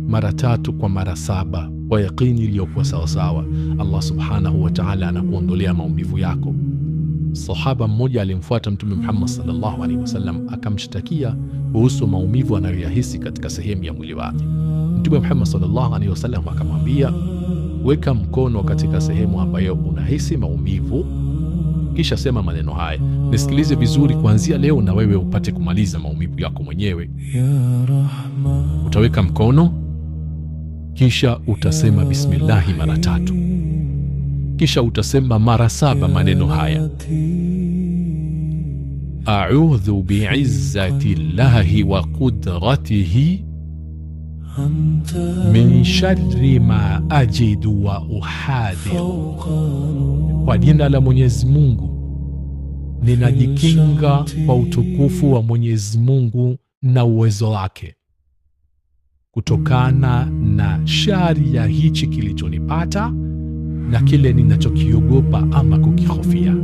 mara 3 kwa mara 7 kwa yaqini iliyokuwa sawasawa, Allah subhanahu wa ta'ala anakuondolea maumivu yako. Sahaba mmoja alimfuata Mtume Muhammad sallallahu alaihi wasallam akamshtakia kuhusu maumivu anayoyahisi katika sehemu ya mwili wake. Mtume Muhammad sallallahu alaihi wasallam akamwambia, weka mkono katika sehemu ambayo unahisi maumivu, kisha sema maneno haya. Nisikilize vizuri kuanzia leo na wewe upate kumaliza maumivu yako mwenyewe. Utaweka mkono, kisha utasema bismillahi mara 3. Kisha utasema mara 7 maneno haya: a'udhu bi'izzati llahi wa qudratihi min sharri ma ajidu wa uhadhiru. Kwa jina la Mwenyezi Mungu ninajikinga kwa utukufu wa Mwenyezi Mungu na uwezo wake kutokana na shari ya hichi kilichonipata na kile ninachokiogopa ama kukihofia.